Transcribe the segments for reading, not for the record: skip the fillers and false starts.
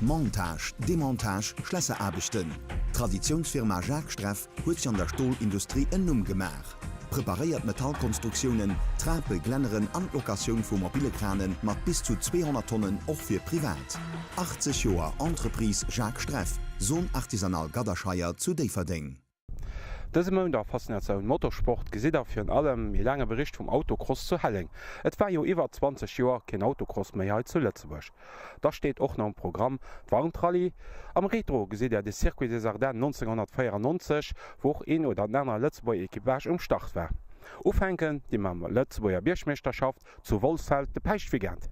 Montage, Demontage, Schlässeraarbechten. D'Traditiounsfirma Jacques Streff huet sech an der Stolindustrie en Numm gemaach. Preparéiert Metallkonstruktiounen, Trape, Glänneren an d'Locatioun vu mobile Krane mat bis zu 200 Tonnen och fir privat. 80 Joer Entreprise Jacques Streff, Zone Artisanale Gadderscheier zu Déifferdeng. Dëse Mount a Faszinatioun Motorsport gesitt der virun allem ee laange Bericht vum Autocross zu Helleng. Et war jo iwwer 20 Joer keen Autocross méi hei zu Lëtzebuerg. Da steet och nach um Programm d'Wandrallye. Am Retro gesitt der de Circuit des Ardennes 1994, wou och een oder den anere Lëtzebuerger Equipage um Start war. Ufänken di mer mam Lëtzebuerger Biergmeeschterschaft zu Wolfsfeld de Päischtweekend.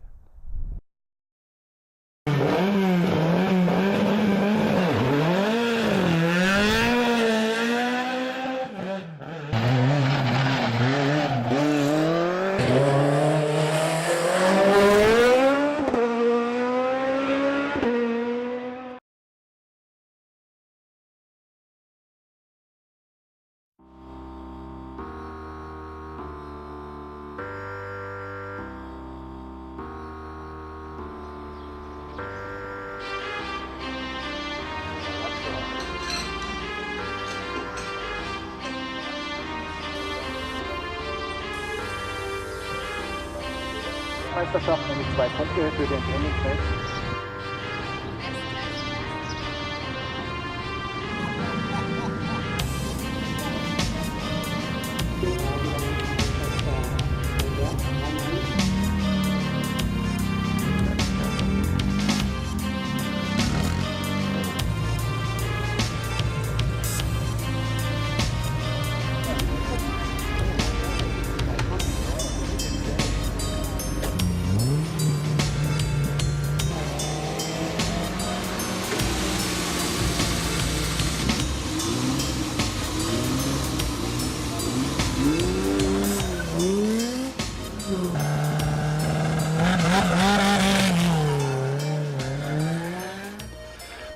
Meisterschaft, nämlich zwei Punkte für den Trainingsfeld.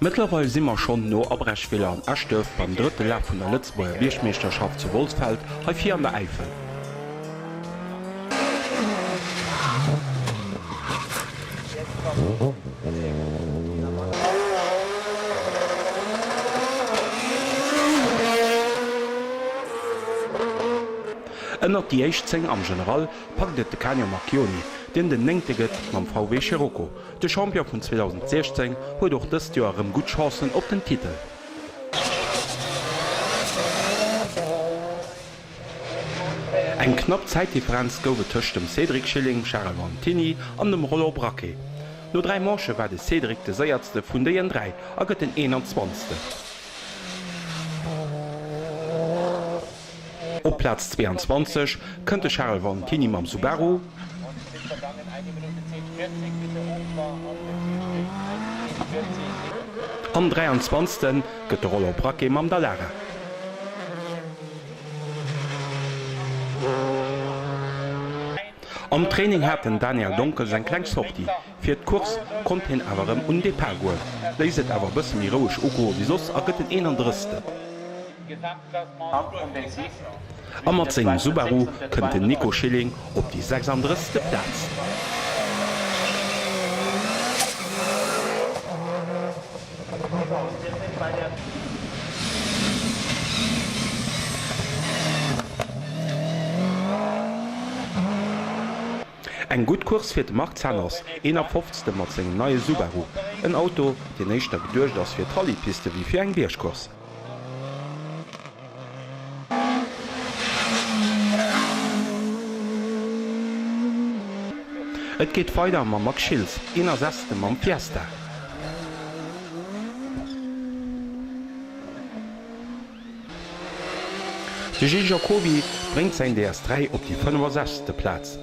Mëttlerweil si mer schonn no Abreschviller an Eschduerf beim drëtte Laf vun der Lëtzebuerger Biergmeeschterschaft zu Wolsfeld hei vir an der Äifel. Ënnert déi éischt 10 am General packt et de Canio Marchioni, deen den Néngte gëtt mam VW Scirocco. De Champion vun 2016 huet och dëst Joer erëm gutt Chancen op den Titel. Eng knapp Zäitdifferenz gouf et tëscht dem Cédric Schilling, Charel Valentiny an dem Roland Braquet. No 3 Manchë war de Cédric de séiertste vun déien 3 a gëtt den 21. Op Plaz 22 kënnt de Charel Valentiny mam Subaru. An 23. Gëtt de Roland Braquet mam Dallara. Am Training hat den Daniel Donkels eng kleng Sortie. Fir d'Course konnt hien awer erëm un Depart goen, léisst et awer e bësse méi roueg ugoe wéi soss a gëtt den 31. A mat sengem Subaru kënnt den Nico Schilling op déi 36. Plaz. Eng gutt Course fir de Marc Zenners, 51. Mat sengem neie Subaru. En Auto, deen éischter geduecht ass fir d'Rallye-Piste wéi fir eng Biergcourse. Et geet weider mam Max Schiltz, 61. Mam Fiesta. De Gilles Jacoby bréngt säin DS3 op déi 65. Plaz.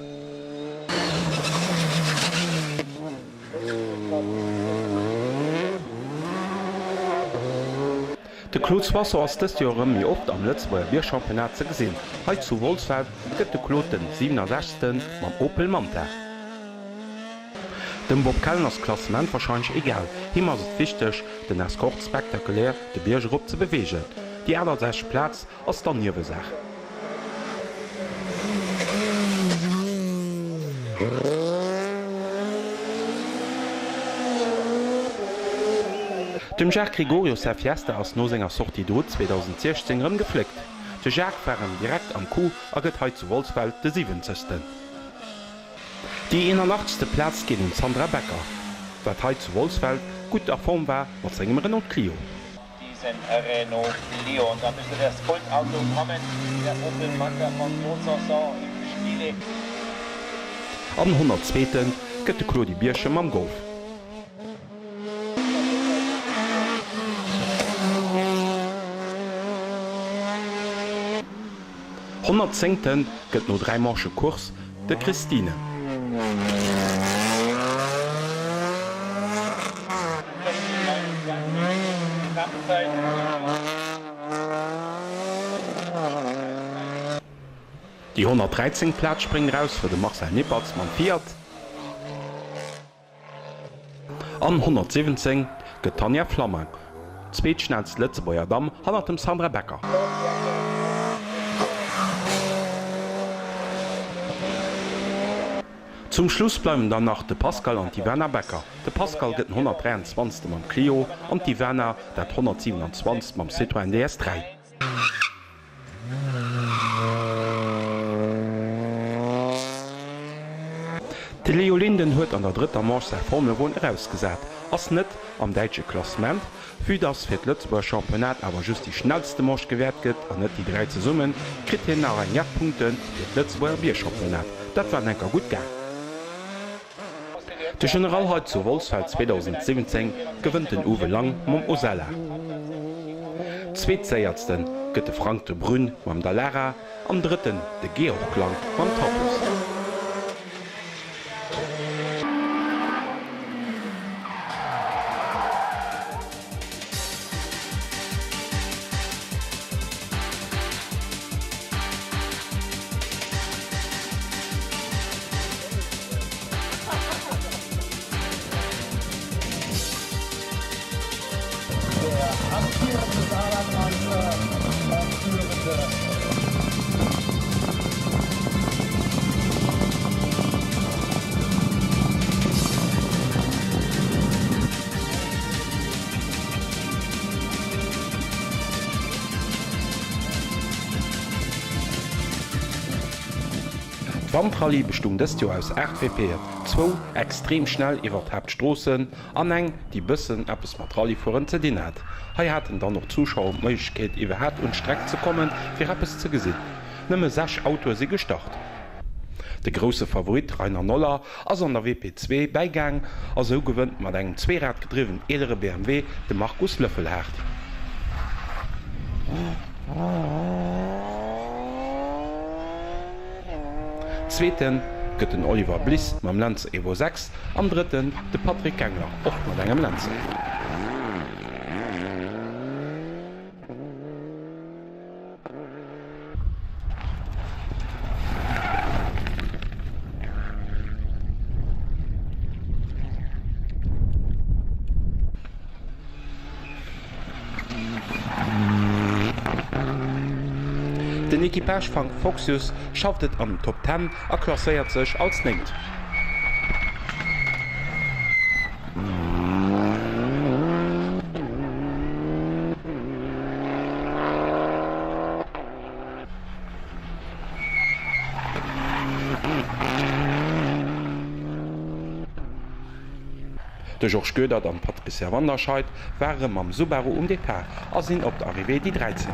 De Claude Soisson ass dëst Joer erëm méi oft am Lëtzebuerger Biergchampionnat ze gesinn. Hei zu Wolsfeld gëtt de Claude den 67. Mam Opel Manta. Dem Bob Kellen ass d'Klassement warscheinlech egal, him ass et wichteg, den Escort spektakulär de Bierg erop ze beweegen. Déi 68. Plaz ass dann Niewesaach. Dem Jacques Gregorius säi Fiesta ass no senger Sortie de route 2016 rëm gefléckt. De Jacques war rëm direkt am Coup a gëtt hei zu Wolsfeld de siwwenzegsten. Déi 81. Plaz geet un d'Sandra Becker, wat hei zu Wolsfeld gutt a Form war mat sengem Renault Clio. Diesen Renault Clio und da müsste das Kultauto kommen, der Opel Manta von Claude Sanson im Spiele. An 102. Gëtt de Claudy Birchen mam Golf. Honnertzéngten gëtt no 3 Manchë Course de Christine. Déi 113. Plaz spréngt eraus fir de Marcel Nippertz mam Fiat. An 117 gëtt d'Tanja Flammang zweetschnellst Lëtzebuerger Damm hannert dem Sandra Becker. Zum Schluss bleiwen dann nach de Pascal an d'Ivana Becker. De Pascal gëtt den 123. mam Clio an d'Ivana dat 127. mam Citroën DS3. De Leo Linden huet an der drëtter Manche säi Formelwon erausgesat, ass net am däitsche Klassement. Vue dass fir d'Lëtzebuerger Championnat awer just déi schnellste Manche gewäert gëtt an net déi 3 zesummen, kritt hien nach eng jett Punkte fir d'Lëtzebuerger Biergchampionnat. Dat war enker gutt gaang. De General hei zu Wolsfeld 2017 gewënnt den Uwe Lang mam Osella. Zweetséiertste gëtt de Frank de Bruyne mam Dallara an drëtten de Georg Lang mam Tatuus. Der amtierende Saarlandmeister und führende. D'Wandrallye bestung dëst Joer aus 8 WPen, zwou extrem schnell iwwert d'Haaptstroossen an eng, déi bëssen eppes mat Rallyefueren ze dinn hat. Hei haten dann och d'Zuschauer d'Méiglechkeet iwwerhaapt un d'Streck ze kommen, fir eppes ze gesinn. Nëmme 6 Autoe si gestart. De grousse Favorit Rainer Noller ass an der WP2 bäigaang a sou gewënnt mat engem zweeradgedriwwen eelere BMW de Markus Löffelhardt. Zweete gëtt den Oliver Bliss mam Lancer Evo 6 an Drëtten de Patrick Gengler och mat engem Lancer. Den Equipage Frank Foxius schafft et an den Top Ten a klasséiert sech als Néngt. De Georges Goedert an d'Patricia Wanderscheid ware mam Subaru um Depart a sinn op der Arrivée déi 13.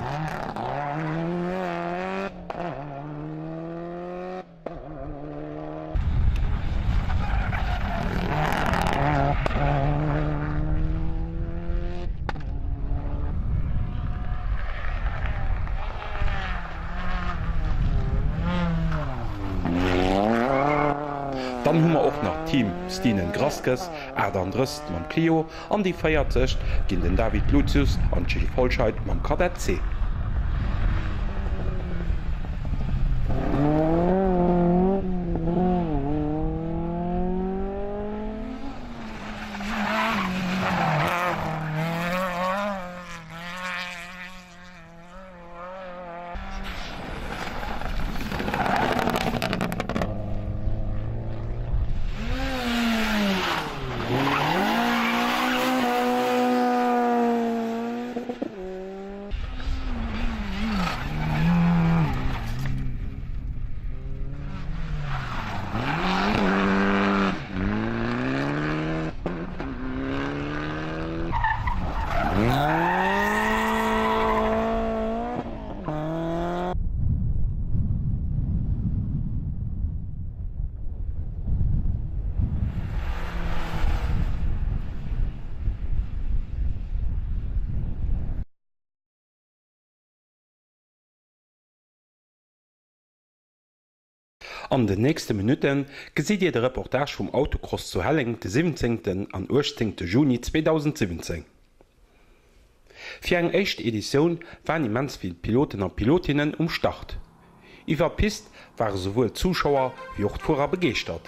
Dann hu mer och nach d'Team Stinen Graskes, 38 mam Clio, an déi 40 ginn den David Lucius an d'Jill Folscheid mam Kadett C. An den nächste Minutte gesitt Dir de Reportage vum Autocross zu Helleng de 17 an 18 Juni 2017. Fir eng éischt Editioun waren immens vill Piloten a Pilotinnen um Start. Iwwer d'Pist ware souwuel d'Zuschauer wéi och d'Fuerer begeeschtert.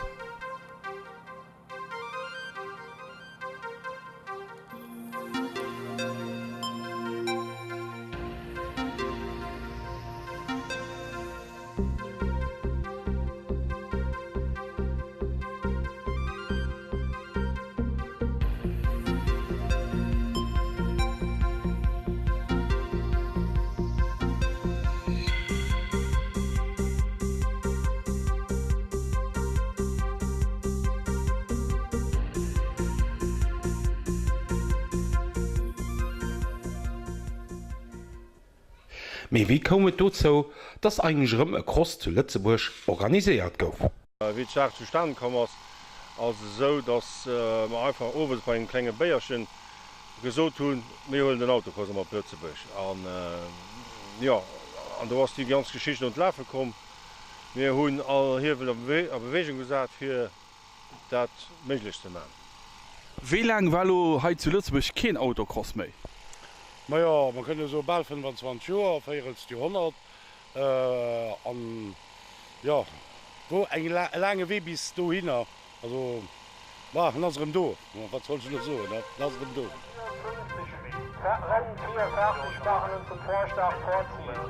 Mee wéi koum et dozou, dass eigentlech erëm e Cross zu Lëtzebuerg organiséiert gouf? Wéi d'Saach zustan komm ass, ass esou, dass mer einfach owes bei engem klenge Béierchen gesot hunn, mir huelen den Autocross erëm op Lëtzebuerg. An jo, an do ass déi ganz Geschicht un d'Lafe komm. Mir hunn all Hiewel a Bewegung gesat, fir dat méiglech ze maachen. Wéi laang war elo hei zu Lëtzebuerg keen Autocross méi? Majo, mer kënne soe bal 25 Joer, e véierelst Joerhonnert. An jo, wor eng e laange Wee bis dohinner. Also, ma en ass erëm do. Wat soll ech elo soen, en ass erëm do. Rennen 4 fertig machen und zum Vorstart vorziehen.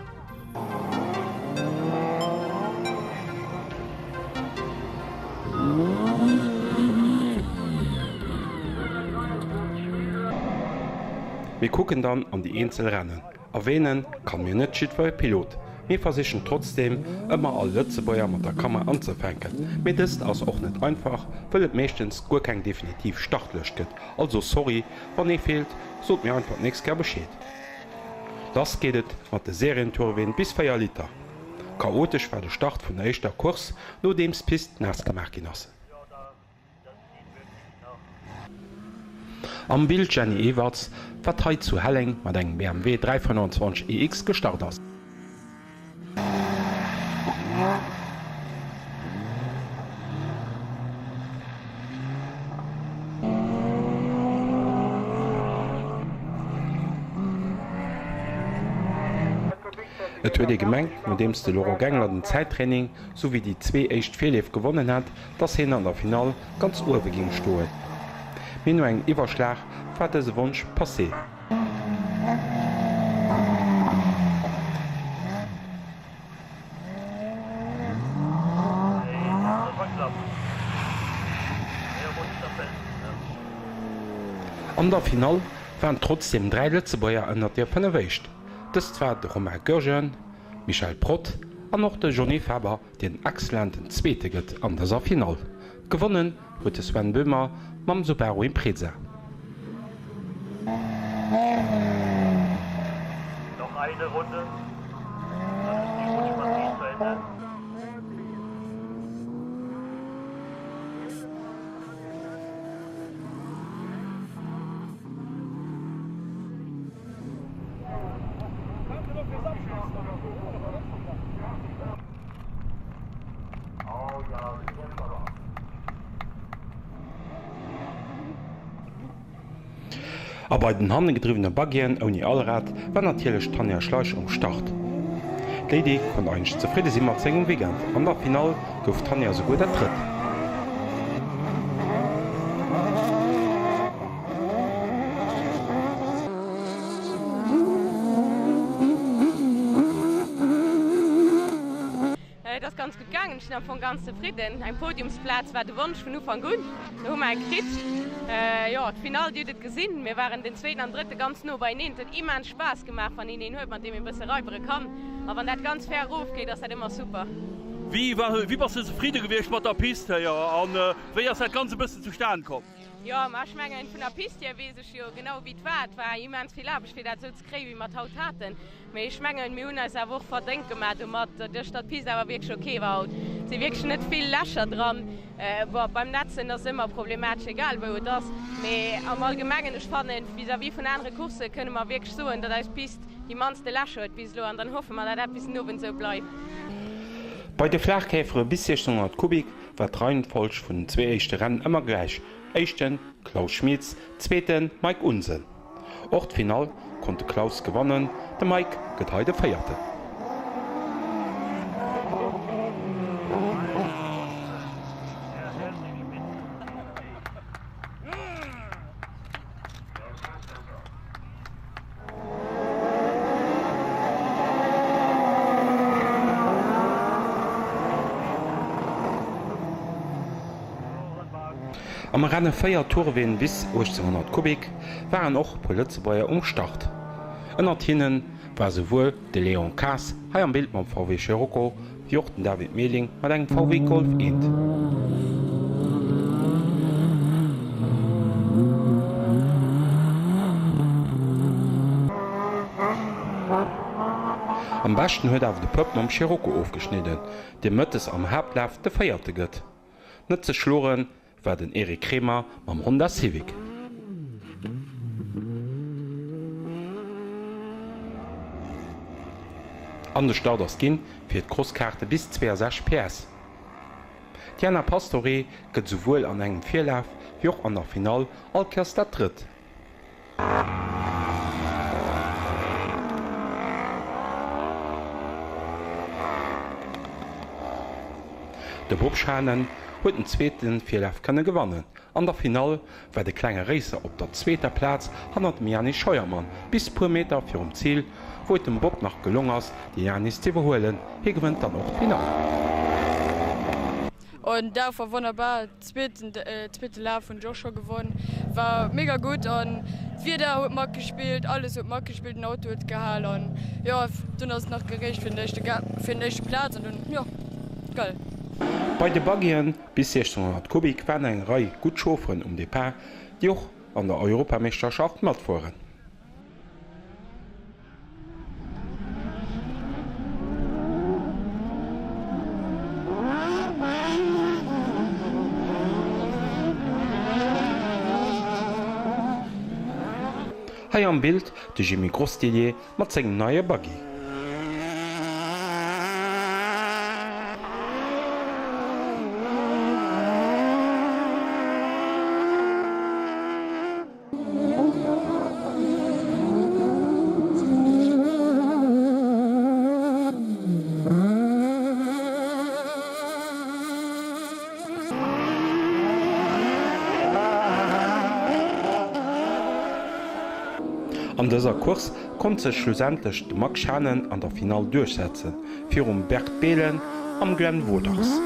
Mir kucken dann an déi eenzel Rennen. Erwähnen kann mir net jiddwer Pilot. Mir versichen trotzdem ëmmer all Lëtzebuerger mat der Kamera anzefänken, mee dëst ass och net einfach, wëll et meeschtens guer keng definitiv Startlëscht gëtt. Also sorry wann ee feelt, sot mir einfach d'nächst Kéier Bescheed. Lass geet et mat de Serienturween bis 4 Liter. Chaotesch war de Start vun der éischter Course, nodeems d'Pist naass gemaach ginn ass. Am Bild d'Jenny Ewerts, wat hei zu Helleng mat engem BMW 325 iX gestart ass. Et huet ee gemengt, nodeems de Laurent Gengler den Zäittraining souwéi déi zwee éischt Virleef gewonnen hat, dass hien an der Finall ganz uewe géing stoen. Mee no engem Iwwerschlag war dëse Wonsch passé. An der Finall waren trotzdeem 3 Lëtzebuerger ënnert de 5 éischt. Dëst war de Romain Goergen, Michel Prott an och de Johnny Faber. deen excellenten Zweete gëtt an dëser Finall. Gewonnen huet de Sven Böhmer mam Subaru Impreza. Noch eine Runde, dann ist die Rutschpartie zu Ende. A bei den hannegedriwwene Buggyen ouni Allrad war natierlech d'Tanja Schleich um Start. D'Lady konnt eigentlech zefridde si mat sengem Weekend. An der Finall gouf d'Tanja souguer dat Drëtt. Et ass ganz gutt gaangen, ech sinn am Fong ganz zefridden. Eng Podiumsplaz war de Wonsch vun Ufank un, do hu mer eng kritt. Jo, d'Finall, Dir hutt et gesinn, mir waren den zweeten an drëtte ganz no beieneen. Et huet immens Spaass gemaach, wann een een huet, mat deem ee bësse raibere kann. A wann dat ganz fair erofgeet, ass dat ëmmer super. Wéi bass de zefridde gewiescht mat der Pist héier an wéi ass dat Ganzt e bëssen zustan komm? Jo, ma ech mengen, vun der Pist hier weess ech jo genau, wéi et war. Et war immens vill Aarbecht, fir dat esou ze kréien, wéi mer et haut haten. Mee ech mengen, mir hunn eis awer och verdéngt gemaach domat, doduerch datt d'Pist awer wierklech ok war haut. Et si wierklech net vill Lächer dran. Bon, beim Netzen ass ëmmer problematesch, egal wou et ass. Mee am Allgemengen, ech fannen, vis-à-vis vun anere Coursse kënne mer wierklech soen, datt eis Pist déi mannste Lächer huet bis elo. An dann hoffe mer, datt dat bis den Owend esou bleift. Bei de Flaachkäfere bis 1600 Kubik war d'Reihenfolg vun den zwee éischte Rennen ëmmer gläich, éischten Klaus Schmitz, zweeten Mike Unsen. Och d'Finall konnt de Klaus gewannen, de Mike gëtt hei de Véierten. Am Renne 4 Tourween bis 1800 Kubik waren och puer Lëtzebuerger um Start. Ënnert hinne war souwuel de Léon Kaes, hei am Bild mam VW Scirocco, wéi och den David Mehling mat engem VW Golf I. Am beschten huet awer de Pëpp mam Scirocco ofgeschnidden, dee mëttes am Haaptlaf de Véierte gëtt. Net ze schloen war den Eric Kremer mam Honda Civic. An de Start ass ginn fir d'Crosskaarte bis 62 PS. D'Diana Pastore gëtt esouwuel an engem Virlaf wéi och an der Finall all Kéiers dat Drëtt. De Bob Schanen huet den zweete Virlaf kënne gewannen. An der Finall war de klenge Réisser op der zweeter Plaz hannert dem Yanis Scheuermann bis puer Meter virum Zil, wou et dem Bob nach gelong ass, de Yanis z'iwwerhuelen. Hie gewënnt dann och d'Finall. En Daf war wonnerbar, zweeten zweete Laf hunn ech och scho gewonn, war mega gutt an d'Wieder huet matgespillt, alles huet matgespillt, den Auto huet gehal an jo dunn ass et nach gereecht fir den éischte fir den éischte Plaz an dunn jo geil. Bei de Buggyen bis 1600 Kubik waren eng Rei gutt Chaufferen um Depart, déi och an der Europameeschterschaft matfueren. Hei am Bild de Jimmy Grostillier mat sengem neie Buggy. An dëser Course konnt sech schlussendlech de Max Schanen an der Finall duerchsetzen, virum Bert Beelen am Glenn Wooders.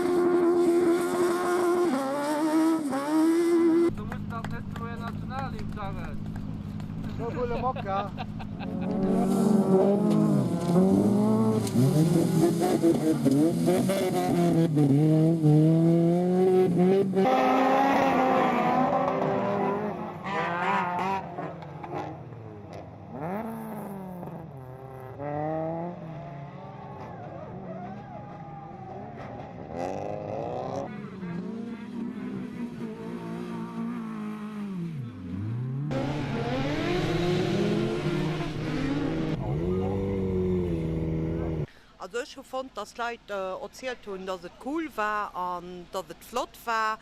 Also ech hu fonnt, dass d'Leit erzielt hunn, dass et cool war an dass et flott war.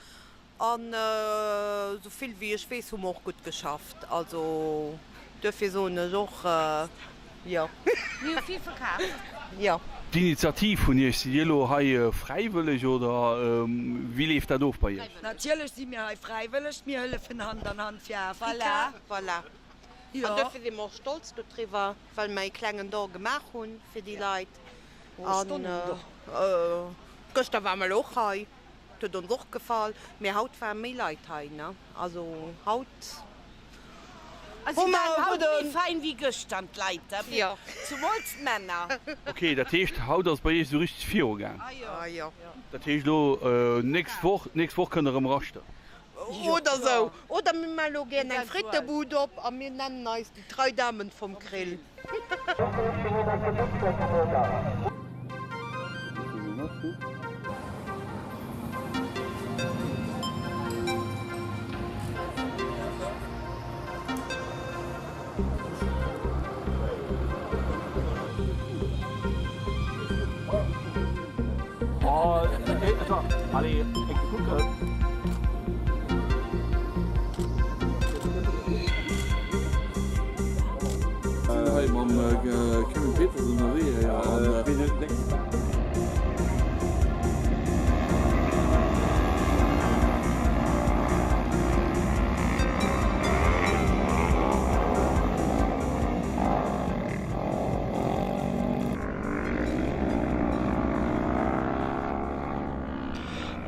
An esou vill wéi ech weess, hu mer och gutt geschafft. Also duerfir soen ech och jo. Mir hu vill verkaaft. Jo. D'Initiativ vun Iech, sidd Dir elo hei fräiwëlleg oder wéi leeft dat of bei Iech? Natierlech si mir hei fräiwëlleg. Mir hëllefen Hand an Hand fir Afrika. Voilà, voilà. An duerfir si mer och stolz dodriwwer, well mer ee klengen Don gemaach hu fir déi Leit. An gëschter ware mer elo och hei. Et huet ons och gefall, mee haut ware méi Leit hei, ne? Also haut hu mer e gudde. Méi fein wéi gëschter d'Leit, jo, zumools d'Männer. Ok, dat heescht haut ass bei iech esou richteg viru gaang? Ah jo. Dat heescht elo nächst Woch, nächst Woch kënnt der erëm raschten? Oder sou. Oder mir maachen elo gären eng Frittebud op a mir nennen eis déi trei Damen vom Grill. Hei mam Kevin Peters ënnerwee héier an.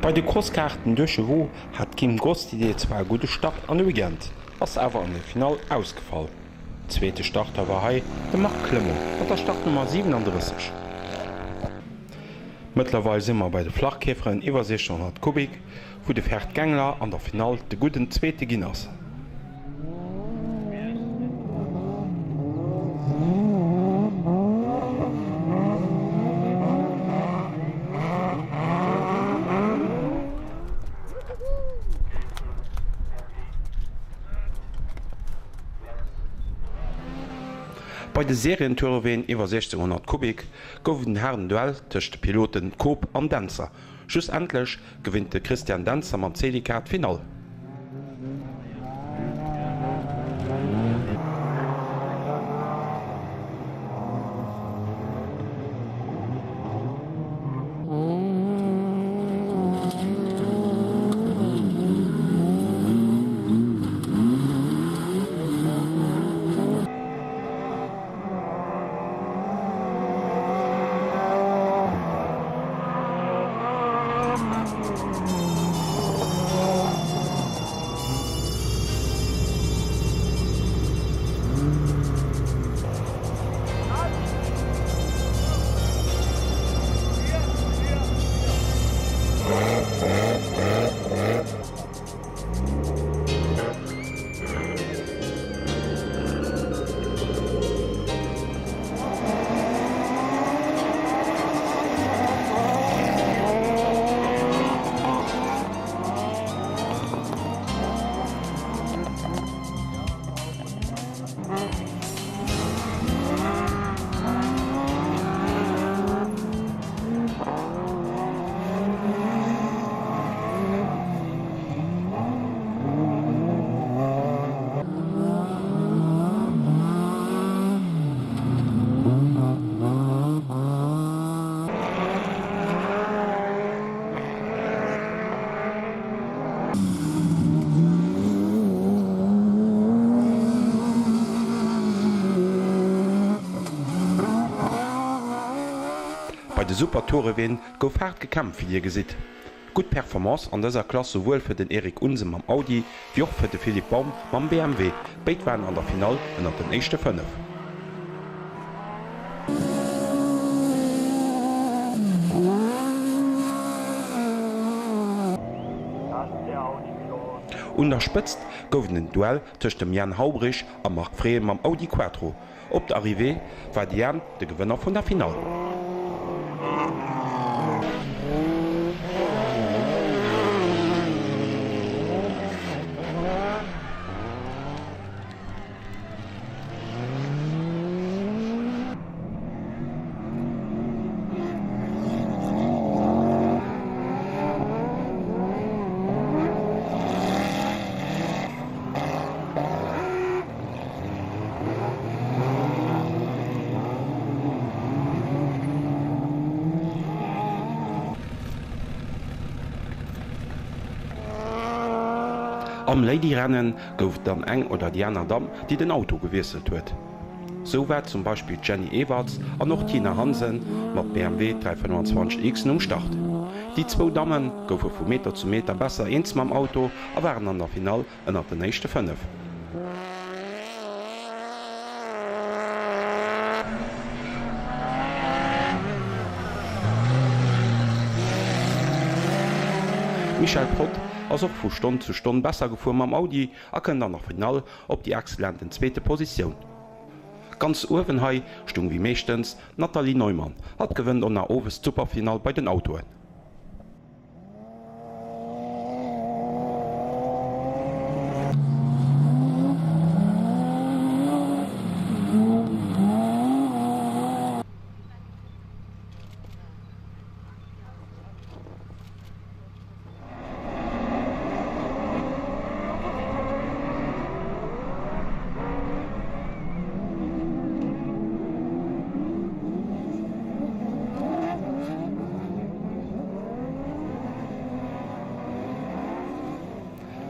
Bei de Crosskaarten Deux Chevaux hat d'Kim Gostide zwar e gudde Start an de Weekend, ass awer an der Finall ausgefall. Zweete Starter war hei de Marc Clement mat der Startnummer 37. Mëttlerweil si mer bei de Flachkäferen iwwer 1600 Kubik, wou de Ferd Gengler an der Finall de gudden Zweete ginn ass. Bei de Serientoureween iwwer 1600 Kubik gouf et en haarden Duell tëscht de Piloten Koob an Dentzer. Schlussendlech gewinnt de Christian Dentzer mam Celica d'Finall. Bei de Super-Toureween gouf haart gekämpft, wéi dir gesitt. Gutt Performance an dëser Klass souwuel fir den Eric Unsen mam Audi, wéi och fir de Philippe Baum mam BMW. Béid waren an der Finall ënnert den éischte 5. Un der Spëtzt gouf et en Duell tëscht dem Jan Haubrich a Marc Frehe mam Audi Quattro. Op der Arrivée war de Jan de Gewënner vun der Finall. Am Lady-Rennen gouf et dann eng oder déi aner Damm, déi den Auto gewiesselt huet. Sou war zum Beispill d'Jenny Ewerts an och d'Tina Hansen mat BMW 325 X um Start. Déi zwou Damme goufe vu Meter zu Meter besser eens mam Auto a waren an der Finall ënnert den éischte 5. D'Michèle Prott. ass och vu Stonn zu Stonn besser gefuer mam Audi a kënnt an der Finall op déi excellenten zweete Positioun. Ganz uewen hei stung wéi meeschtens d'Nathalie Neumann. Hatt gewënnt och nach owes d'Superfinall bei den Autoen.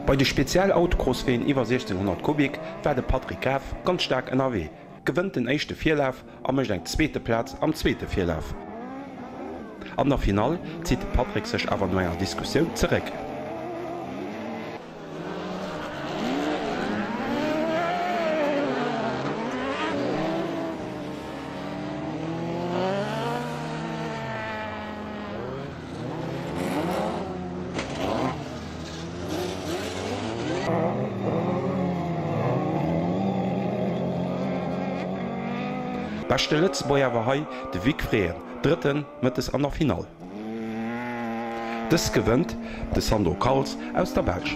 Bei de Spezial-Autocross-Ween iwwer 1600 Kubik war de Patrick Graf ganz staark ënnerwee, gewënnt den éischte Virlaf a mécht eng zweete Plaz am zweete Virlaf. An der Finall zitt de Patrick sech awer no enger Diskussioun zeréck. Beschte Lëtzebuerger war hei de Vic Vreen, Drëtten mëttes an der Finall. Dës gewënnt de Sandro Kals aus der Belsch.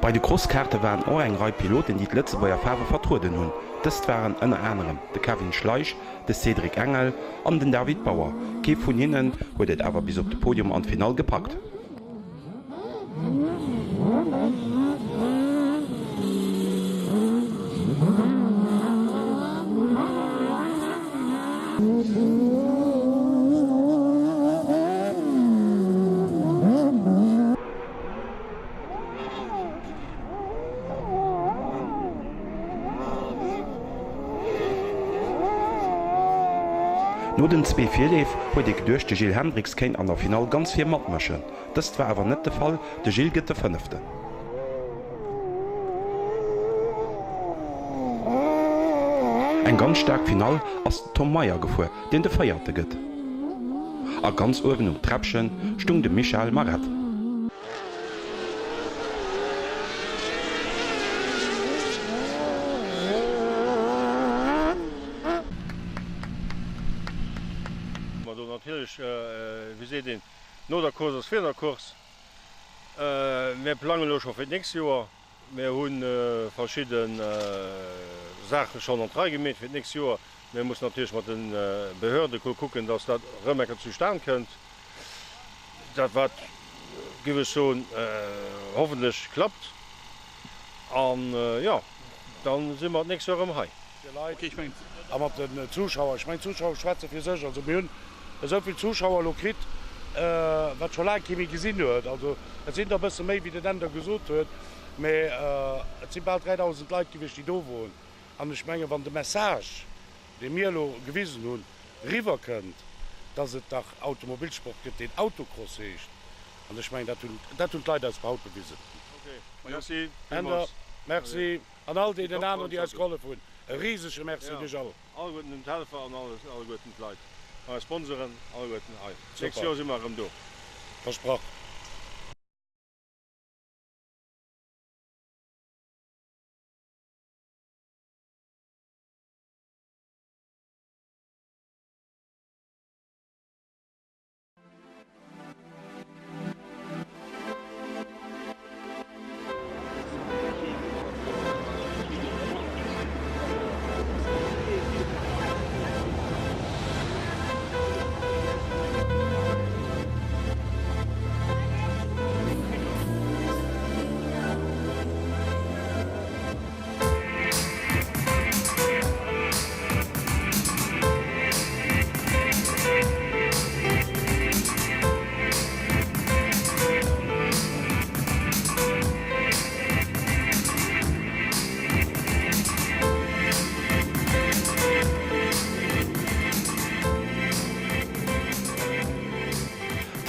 Bei de Crosskaarte waren och eng Rei Piloten, déi d'Lëtzebuerger Faarwe vertrueden hunn. Dëst waren ënner anerem de Kevin Schleich, de Cédric Engel an den David Bauer. Kee vun hinnen huet et awer bis op de Podium an d'Finall gepackt. No den zwee Virleef huet ee geduecht de Gilles Hendricks kéint an der Finall ganz vir matmëschen. Dëst war awer net de Fall, de Gilles gëtt de Fënneften. Eng ganz staark Finall ass den Tom Meyer gefuer, deen de Véierte gëtt. A ganz uewen um Träppchen stung de Michael Maret. Mer do natierlech, wéi seet een, no der Course ass vir der Course. Mir plangen elo scho fir d'nächst Joer. Mir hu verschidde Saache schonn an d'Rei gemeet fir d'nächst Joer. Mir mussen natierlech mat de Behörde kucken, dass dat erëm eng Kéier zustan kënnt. Dat wat, géif ech soen, hoffentlech klappt. An jo, da si mer d'nächst Joer erëm hei. Leit a mat den Zuschauer. Ech mengen, d'Zuschauer schwätze fir sech. Also mir hunn esou vill Zuschauer elo kritt, wat scho laang kee méi gesinn huet. Also et sinn der e bësse méi, wéi den Änder gesot huet, mä et si bal 3.000 Leit gewiescht, déi do woren. An ech mengen, wann de Message, dee mir elo gewisen hunn, riwwerkënnt, dass et dach Automobilsport gëtt, deen Autocross heescht, an ech mengen, dat hunn, dat hunn d'Leit eis haut bewisen. Änder, merci. An all deenen aneren, déi eis gehollef hunn, e risege Merci un iech all. Alleguerten un d'Helfer an alleguerten d'Leit, eis Sponsoren, alleguerten hei. D'nächst Joer si mer erëm do. Versprach.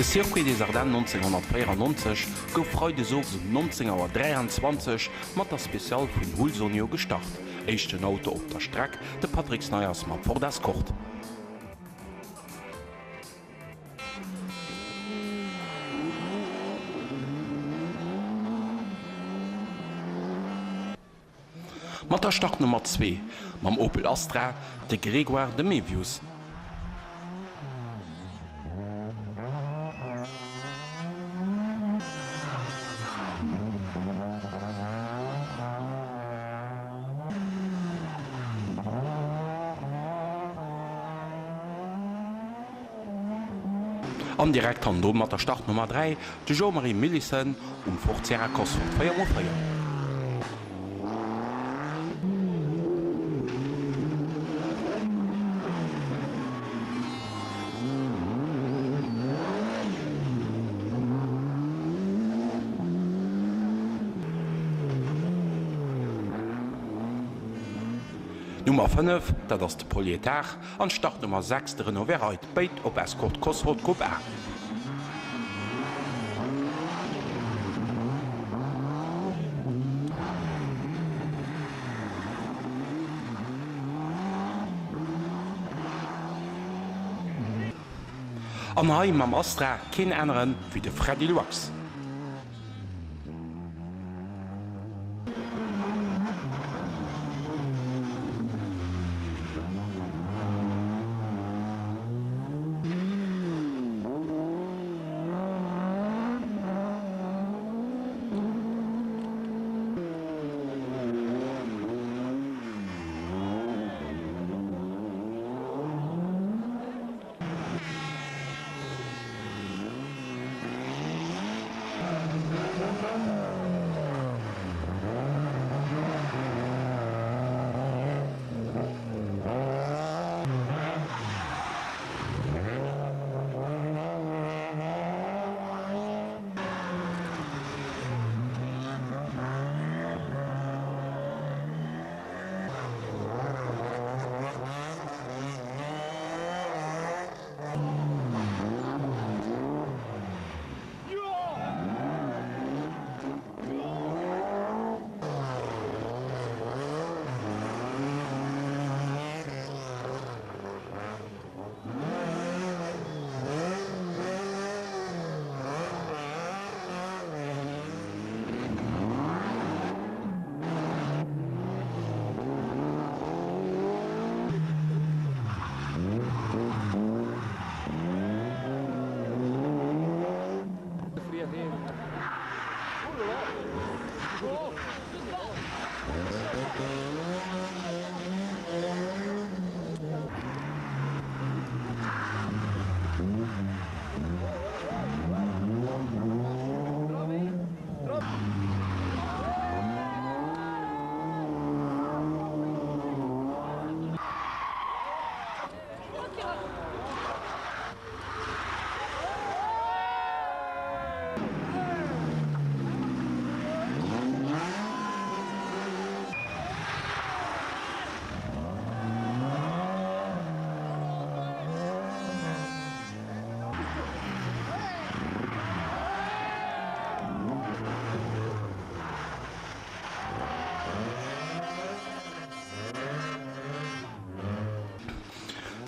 De Circuit des Ardennes 1994 gouf freides owes um 19 Auer 23 mat der Speciale vun Hull-Sonio gestart. Éischten Auto op der Streck, de Patrick Snijers mam Ford Escort. Mat der Startnummer 2, mam Opel Astra, de Grégoire de Mévius. An direkt hannendru mat der Startnummer 3, de Jean-Marie Millissen um Ford Sierra Cosworth 4 x 4. Nummer 5, dat ass de Paul Lietard, an d'Startnummer 6, de Renaud Verreydt, béid op Escort Cosworth Grupp A. An hei mam Astra keen aneren wéi de Freddy Loix.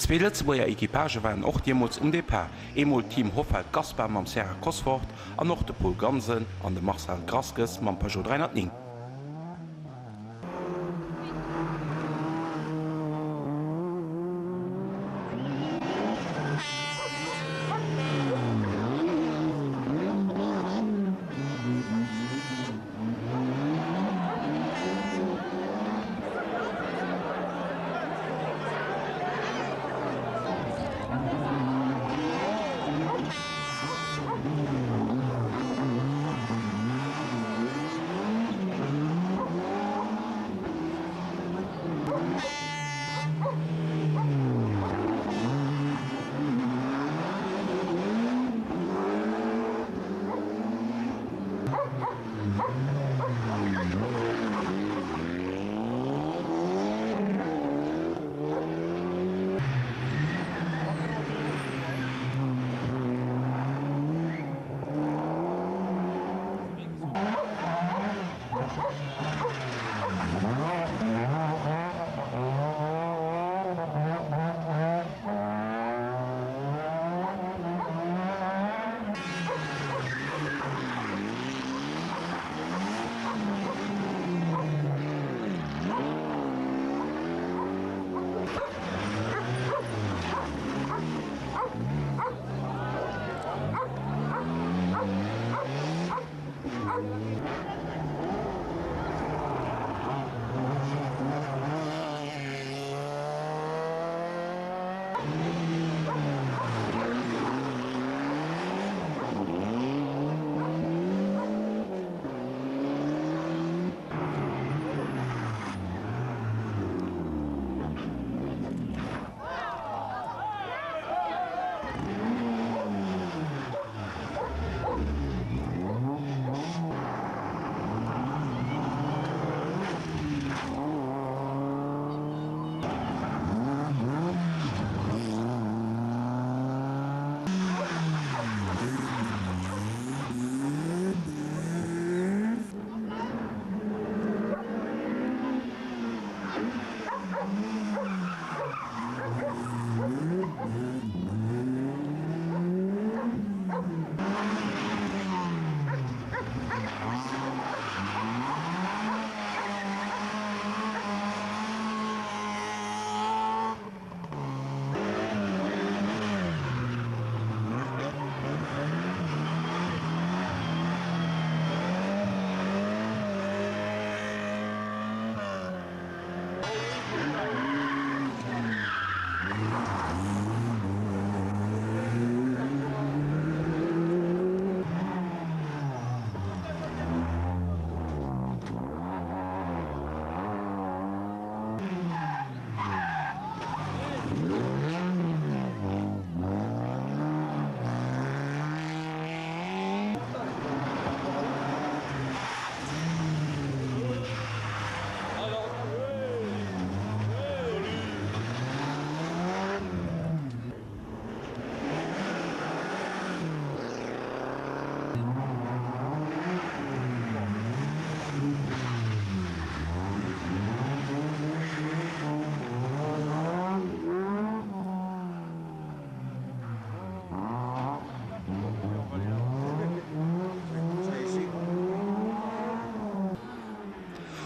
Zwee Lëtzebuerger Equipagë waren och deemools um Depart, eemol d'Team Hoffelt-Gaspar mam Sierra Cosworth an och de Paul Gansen an de Marcel Grasges mam Peugeot 309.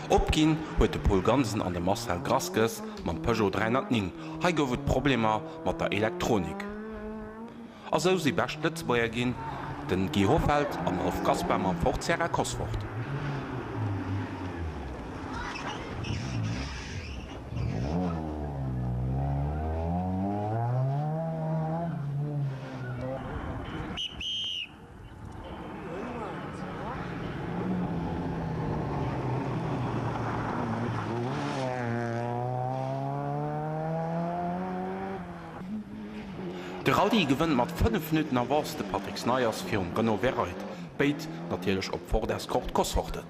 Opginn huet de Paul Gansen an de Marcel Grasges mam Peugeot 309. Hei gouf et Problemer mat der Elektronik. A sou si bescht Lëtzebuerger ginn den Guy Hoffeld an Rolf Gaspar mam Ford Sierra Cosworth. De Rallye gewënnt mat 5 Minutten Avance de Patrick Snijers virum Renaud Verreydt, béid natierlech op Ford Escort Cosworthen.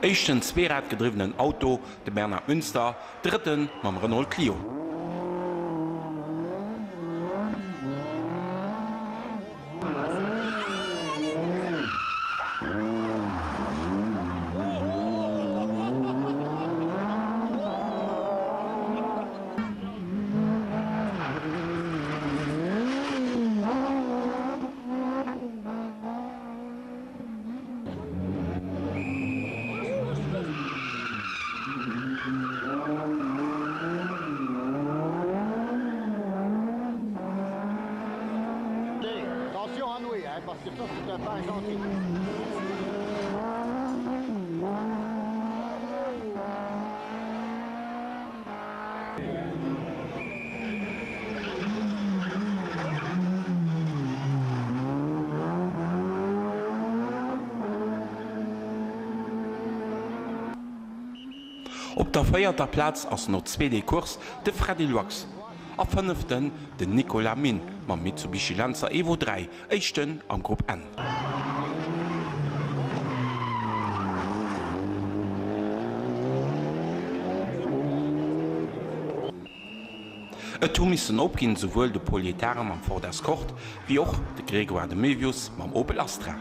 Éischten zweeradgedriwwenen Auto, de Bernard Münster, Drëtten mam Renault Clio. Op der véierter Plaz ass no zweedee Course de Freddy Loix a fënneften den Nicolas Min mam Mitsubishi Lancer Evo 3, éischten am Grupp N. Et hu missen opginn souwuel de Paul Lietare mam Ford Escort wéi och de Grégoire de Mévius mam Opel Astra.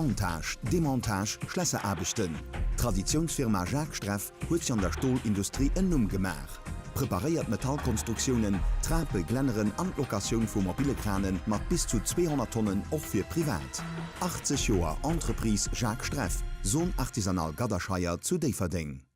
Montage, Demontage, Schlässeraarbechten. D'Traditiounsfirma Jacques Streff huet sech an der Stolindustrie en Numm gemaach. Preparéiert Metallkonstruktiounen, Trape, Glänneren an d'Locatioun vu mobile Krane mat bis zu 200 Tonnen och fir privat. 80 Joer Entreprise Jacques Streff, Zone Artisanale Gadderscheier zu Déifferdeng.